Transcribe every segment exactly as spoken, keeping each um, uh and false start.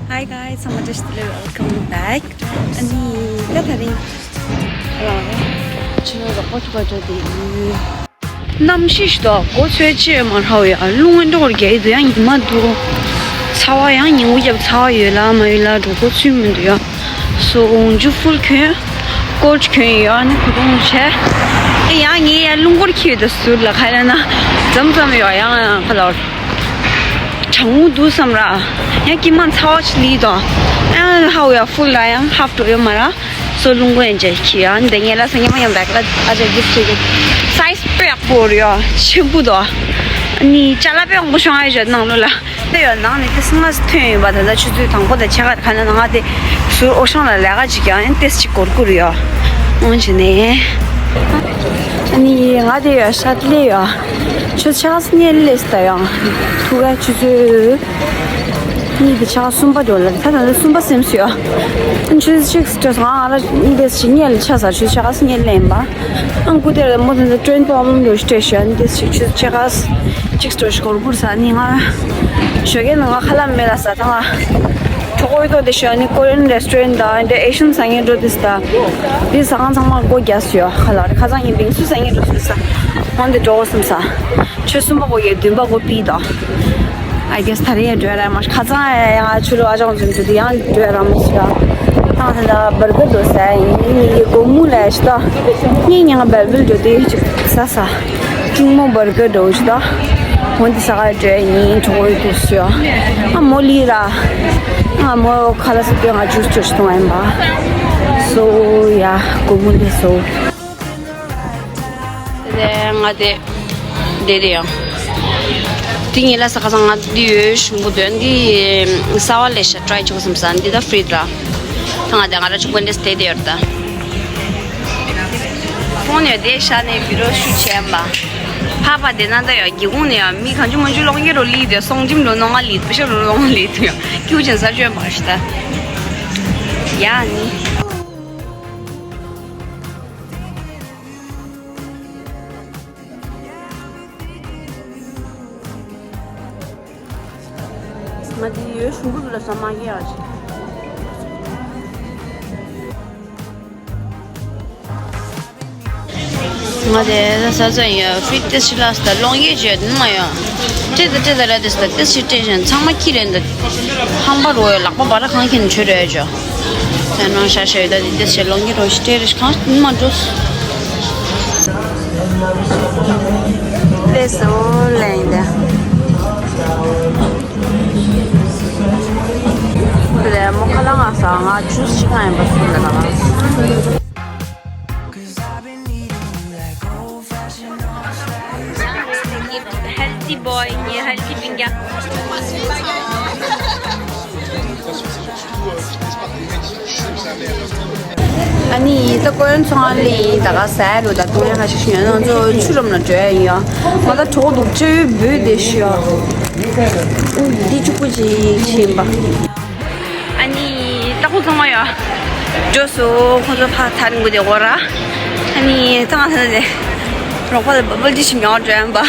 Hi guys, ཚང་མ་བཀྲ་ཤིས་བདེ་ལེགས། Welcome back. ཨ་ནི་ད་དེ་རིང་ཨ་ཆུ་ནང་རོགས་པ་ཐུག་པ་འགྲོ་དེ་ཡིན། གནམ་གཤིས་ཤིག་ཏོ་གོ་ཚོད་ཅེས་མ་ར་བ་ཡ། རླུང་ཨེ་འགྲོ་བར་རྒྱག་ཡི་འདུག་ཡང་ཉི་མ་འདུག་ཚ་བ་ཡང་ཉིན་གུང་རྒྱབ་ཚ་བ་ཡོད་ལ་མ་ཡོད་ལ་འགྲོ་གོ་ཚོད་མི་འདུག་ཡ། སོ་འོང་ཇུ་ཧྥུལ་གྱོན། ཀོཊ་གྱོན་ཡོད་ཨ་ནི་གོས་ཐུང་བྱས། ཨེ་ཡང་ངས་ཡ་རླུང་སྐོར་ཁྱེར་ཡོད་ད་ཟུར་ལ་ཁ་ལ་ན་འཛམ་འཛམ་ཡོད་ཡང་ཁ་ལ་བར། གྲང་མོ་འདུག་བསམ་ར། ཡང་སྐྱིད་མ་ཚ་བ་ཅིག་ལི་དང་། ཡང་ཧ་ཡ་ཧྥུལ་ལ་ཡང་ཧབ་འགྲོ་ཡོད་མ་ར། སོ་རླུང་སྐོར་ཡང་བྱས་ཁྱེར་ཡང་འདི་ངས་ལ་སང་ཉི་མ་ཡང་བེག་ལ་ཨ་ཅག་གིབ་ཁྱེར་གྱི། སའི་ཛི་དཔེ་ཡག་པོ་རེད་ཡ། ཆེན་པོ་དང་། ཨ་ནི་ཅ་ལག་དཔེ་མང་པོ་ཤོང་ཡ་ཡོད་ནང་ལོགས་ལ། དེ་ཡོད་ནང་ནས་དེ་སྔ་ཐོན་ཡོད་པ་ད་ལྟ་ཆུ་ཚོད་དང་པོ་དང་ཕྱེད་ཀ་ག་ན་ནང་དེ་ཟུར་ཨོ་ཤང་ལ་ལས་ཀ་ཅིག་ཀྱང་ཡང་ཏེས་ཅིག་གོར་གུར་ཡོད། འོང་ཅི་ནས། ཨ་ནི་ང་དེ་ཡོད་ཤ་ལེ་ཡོད། ཆུ་ཚོད་ཕྱེད་ཀ་སྔོན་ལས་ད་ཡང་ཐུག་ག་ཆུ་ཚོད་གཉིས་དང་ཕྱེད་ཀ་གསུམ་པ་འགྲོ་ལ་ད་ད་ལྟ་གསུམ་པ་སེམས་སུ་ཡོད། ཆུ་ཚོད་གཅིག་སུ་སྤྲད་སོང་ང་ལ་ཏེས་ཅིག་སྔོན་ལ་ཆ་ས་ཆུ་ཚོད་ཕྱེད་ཀ་སྔོན་ལ་ཡིན་པ། ཨང་ཀུ་དེ་ལ་མོ་དེ་ཚོ་ཊེན་པོ་ཨམ་ལོ་སི་ཊེ་ཤན་དེ་ཞིག་ཆུ་ཆེ་ཁ་ཅིག་སྟོར་ཤི་གོར་གུར་ས་ནི་ང་ཞོ་གེ་ནང་ང་ཁ་ལམ་མེ་ལ་ས་ཐང་ང་གྲོགས་པོ་ཡོད་དེ་ཤོ་ནི་ཀོ་རི་ཡན་རེ་སི་ཊོ་རེན་ཊི་དང་འདི་ཨེ་ཤན་ས་ངན་འགྲོ་དེ་ས་ད་དེ་ས་ཁང་ཚང་མ་སྒོ་རྒྱག་སུ་ཡོད་ཁ་ལ་ཁ་ཚང་ཡིན་པིང་སུ་ས་ངན་འགྲོ་སུ་ས་ཧོན་དེ་འགྲོ་སུམ་ས་ཆུ་གསུམ་པ་སྒོ་ཡོད་བདུན་པ་སྒོ་པི་དང་། I guess ད་རེས་ཡང་འགྲོ་ཡ་ར་མ་ཁ་ཚང་ཡ་ཡ་ང་ཆུ་ལོ་ཨ་ཅང་འཛོམས་དུ་དེ་ཡང་འགྲོ་ཡ་ར་མ་ཤི་ར། ཏང་ད་ད་བར་གར་འགྲོ་ས་ཡིན་ནི་ཡི་སྒོ་མུ་ལ་ཤི་ད། ངས་ཉང་བལ་བལ་འགྲོ་དེ་ཅིག་ས་ས། ཅུང་མོ་བར་གར་འགྲོ་ཤི་ད། འོན་ཏེ་ས་ག་འགྲོ་ཡ་ཡིན་གྲོགས་པོ་ཡོད་དུ་སུ་ཡ། ཨ་མོ་ལི་ར། ཨ་མོ་ཁ་ལ་སུ་དེ་ང་ཇུས་ཅོ་ཤི་ཏོང་ཡིན་པ། སོ་ཡ་སྒོ་མུ་ལི་སོ། དེ་ང་དེ། དེ་དེ་ཡང་། དེ་ངེད་ལ་ས་ཁ་སང་ང་འདི་ཡོད་ཞུམ་གུ་དོན་འདི་ས་བ་ལས་ཤ་ཊ་རའི་ཆོག་སམ་ས་འདི་ད་ཧྥི་རི་ད། ད་ང་དེ་ང་ར་ཆུ་ཀོན་ཏེས་དེ་དེ་ཡོད་ད། ཕོན་ཡོད་དེ་ཤ་ནས་བི་རོ་ཤུ་ཆེན་པ། ཕ་ཕ་དེ་ན་ད་ཡོད་སྒེའུ་ཁུང་ནས་ཡོད་མི་གང་ཅི་མང་ཅི་ལོང་གི་རོ་ལི་དེ་སོང་ཇིམ་རོ་ནོ་ང་ལི་པི་ཤ་རོ་ནོ་ང་ལི་དེ་ཡོད་ཀྱུ་ཅན་ས་ཅོན་མ་ཤི་ད། ཡ་ནི། ང་འདི་ཡོད་ཞུམ་བུ་ལ་ས་མ་གི་ཨ་ཅི། ང་དེ་ས་ས་ཡ་ཧྥི་ཏི་ཤི་ལ་སྟ་ལོང་ཡེ་བྱོས་ནི་མ་ཡོང་། ཏྲེ་ད་ཏྲེ་ད་ར་དེ་སྟ་ཏི་ཤི་ཏྲེ་ཞན་ཚང་མ་ཁྱི་རེད་འདི། ཧམ་པ་རོ་ཡོད་ལག་པ་བ་ར་གང་ཁྱི་ནི་ཆོས་རེད་བྱོས། ད་ནང་ཤ་ཤ་ཡོད་ད་དེ་ཏི་ཤི་ལོང་ཡེ་རོ་ཤི་ཏྲེ་རེ་ཤི་གང་ནི་མ་འགྲོ། ལས་སོ་ལེང་ད། ལས་མོ་ཁ་ལ་ང་ས་ང་ཇུས་ཤིག་ང་ཡིན་པ་སུ་ལ་ང་ལ། Healthy boy ངའི་ཧེལ་ཐི་པིང་རྒྱ། ཨ་ནི་ད་ཀོ་ཡོན་ཚོང་ལི་ད་ག་ས་ལོ་ད་ཏུང་ཡ་ཁ་ཤས་ཤིག་ཡོད་ན་ཚོ་ཆུ་རམ་ན་འགྲོ་ཡ་ཡོད། ང་ད་གྲོགས་འདུག་ཅེ་བོད་དེ་ཤི་ཡོད། འདི་ཆུ་ཀུ་ཅིག་ཕྱིན་པ། ཨ་ནི་ད་ཁོ་ཚང་མ་ཡོད། འགྲོ་སོ་ཁོ་ཚོ་ཕ་ཐར་འགུ་དེ་འོ་ར། ཨ་ནི་ད་ང་ད་དེ་རོགས་པ་ལ་བ་བལ་ཅི་ཞིག་མྱོང་འགྲོ་ཡ་པ།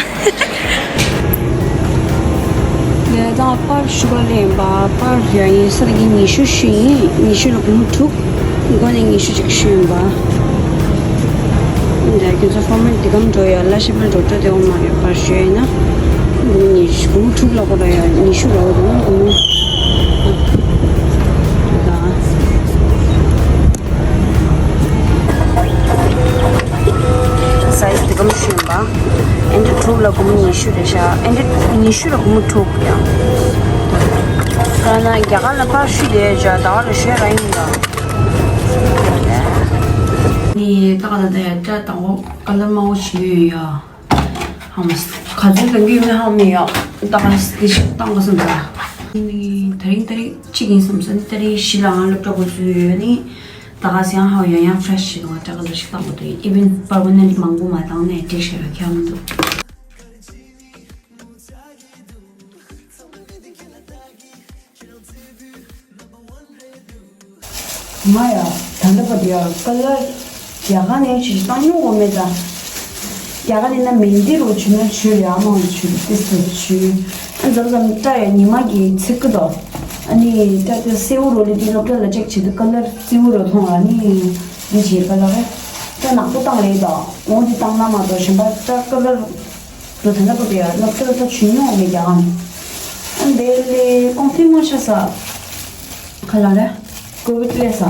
ངས་ད་པར་ཞུ་ག་ལེན་པ་པར་ཡ་ཡིན་ས་ལ་གི་ཉི་ཤུ་ཞུ་ཡིན་ཉི་ཤུ་ལ་གུང་དྲུག་མགོ་ནས་ཉི་ཤུ་ཅིག་ཞུ་ཡིན་པ། འདྲ་ཁྱོད་ཚོ་ཕོར་མེ་ཊི་འདི་གམ་འགྲོ་ཡ་ལ་ཞིབ་ལ་འགྲོ་འགྲོ་དེ་འོ་མ་རེད་པར་ཞུ་ཡིན་ན། གུང་ཉི་ཤུ་གུང་དྲུག་ལ་གོ་ར་ཡ་ཉི་ཤུ་ལ་འོ་དུ་གུང་། ད། སའི་ཛི་དེ་ག་མི་ཤེས་པ། ཨེ་འདྲ་དྲུག་ལ་སྒོར་མོ་ཉི་ཤུ་རེད་ཤག་ཨེ་འདྲ་ཉི་ཤུ་ལ་སྒོར་མོ་དྲུག་ཡང་། ད་ན་རྒྱ་གར་ལ་ཕར་ཤུ་དེ་བྱ་ཟླ་བ་ལ་ཤོད་ར་ཡིན་ལ། ནི་ད་ག་ད་ད་ཡ་ད་དང་པོ་ཀ་ལར་དམར་པོ་བྱས་ཡོད་ཡ། ཧམ་ག་ཚོད་དང་གི་མི་ཧམ་ཡ། ད་ག་དེ་ཞིག་བཏང་ག་སོང་ད། ནི་དེ་རིང་དེ་རིང་གཅིག་ཡིན་བསམ་ས་ནི་དེ་རིང་བཞི་ལའང་སློབ་གྲྭ་འགོ་ཚུགས་ཡོད་ནི། ད་ག་སེང་ཧའོ་ཡང་ཡང་ཕྲ་ཞིག་འདུག་ཏྲ་ཀ་ལ་ཞིག་བཏང་དགོས་འདུག་ཨི་ཝན་པར་མ་ནན་མང་པོ་མ་བཏང་ནས་འགྲིག་ཤེས་ར་ཁྱམ་འདུག་ང་ཡ་ད་ལྟ་བར་ཡ་ཀ་ལར་རྒྱ་གར་ནས་ཅིག་བཏང་མྱོང་གོ་མེད་ད། རྒྱ་གར་ནས་ན་མིན་འདི་རུ་བྱུང་ན་ཆུ་ཡ་མང་ཆུ་ཏི་སུ་ཆུ་ཨ་འཛམ་འཛམ་སྐྲ་ཡ་ཉི་མ་གི་ཚིག་གི་དོ། ཨ་ནི་ད་ལྟ་སེའུ་རོ་ལི་དེ་སློབ་གྲྭ་ལ་ཅེག་བྱེད་དུས་ཀ་ལར་སེའུ་རོ་མཐོང་ལ་ནི་འདི་བྱེད་ཀ་ལར་ད་ནག་པོ་བཏང་རེད་ད། འོ་འདི་བཏང་ན་མ་གཏོགས་གཞན་པ་ད་ཀ་ལར་རོ་ད་ན་པོ་དེ་ཡ་སློབ་གྲྭ་ལ་ད་བྱུང་མྱོང་མེད་ཀྱང་། ཨ་འདི་ལས་ཀོང་ཐིག་མ་ཤ་ས་ཁ་ལ་རེད། ཀོ་བིད་ལས་ས།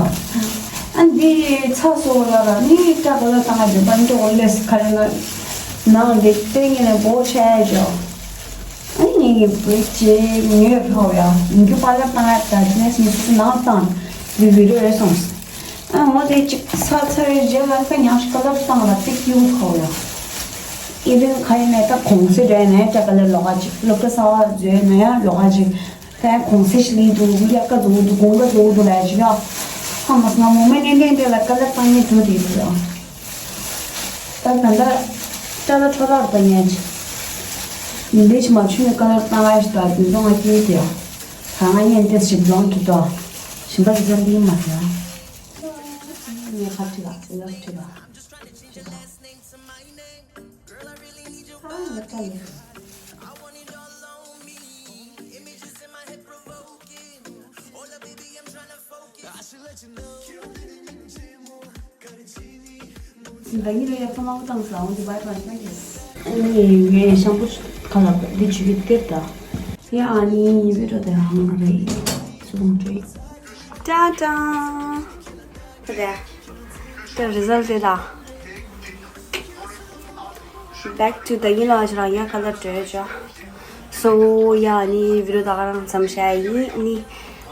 ཨ་འདི་ཚ་སོ་ལ་ར་ནི་ཀ་ལར་བཏང་ཡ་འདི་པ་འདི་འོ་ལས་ཁ་རེ་ན་ནང་འདི་ལྟས་ངན་ལས་འབོར་ཆ་ཡ་ཅོ། ཨ་ནི་ངས་བོད་ཀྱི་ངོས་ཕོག་ཡ་ཡིན་རྒྱུ་པཱ་ལགས་བཏང་ཡ་ད་ཅི་ནས་ངས་སོ་སོ་ནང་བཏང་བི་བི་རོ་ཡོད་སོང་། ཨ་འོ་དེ་ཅིག་ས་ཚ་བའི་རྗེས་ལ་ཁ་ཉག་ཤི་ཀ་ལར་བཏང་ལ་ཏིག་ཡུ་ཕོག་ཡ། ཨི་བན་ཁ་ཡི་ནས་ད་གོང་སེ་འདྲ་ནས་ཀ་ལར་ལོག་ག་ཅིག་སློབ་གྲྭ་གསར་བ་འཛུལ་ན་ཡ་ལོག་ག་ཅིག་ད་གོང་སེ་ཞིག་ལི་འདུག་ཡ་ཀ་འདུག་འདུག་གོང་ཀ་འདུག་འདུག་ལ་ཅིག་ཡ། ཧ་མ་སང་མོ་མེ་ནས་ནས་འདྲ་ལ་ཀ་ལར་བཏང་ཉེ་འགྲོ་དེ་ཡོད་ཡ། ད་ག་འདྲ་ཀ་ལར་འཕྲོ་བརླག་པ་ཉན་ཅིག་འདི་ཅི་མ་ཆུ་ནས་ཀ་ལར་བཏང་ཨ་ཞིག་ད་དུས་ཚོད་ང་སྐྱེས་ཏེ། ད་ང་ཉན་ཏེ་ཞིག་ལོང་གི་ཏོ། ཞིམ་པ་ཞིག་ཙམ་འདི་མ་ཟ། ངས་ཁ་ཁྲི་ལ་ལ་ཁྲི་ལ་ཁྲི་ལ། ཨ་ལ་ཀ་ལེ། ད་ཡིན་ལ་ཡ་ཀ་མང་པོ་བཏང་ས་འོང་དུ་བའི་བའི་ཐེང་ཀྱུ། ཨ་ནི་ངས་ཤམ་པུ་ཁ་ལག་འདི་བྱུག་གི་སྟེར་ད། ཡ་ཨ་ནི་ཡིན་པའི་རོ་དེ་ཧང་རེད། སུ་ལོང་ཀྲེ། ཏྲ་ཏྲ། དེ་རེད། དེ་རི་ཟལ་དེ་ད། Back to the ཡིན་ལ་ཞུ་རང་ཡ་ཁ་ལ་བྲོས་ཅོ། So ཡ་ཨ་ནི་བི་ཌི་ཡོ་ད་ག་རང་མཚམས་བཞག་ཡིན་ནི།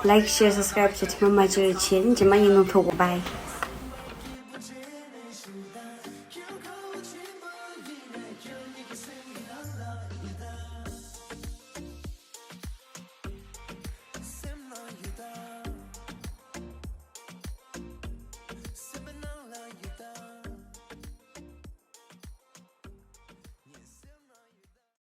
Like share subscribe བྱེད་ཐུབ་མ་མ་བྱེད་རེ་བྱེད་ནི་རྗེས་མ་ཡིན་ནོ་ཐུག་གོ་bye།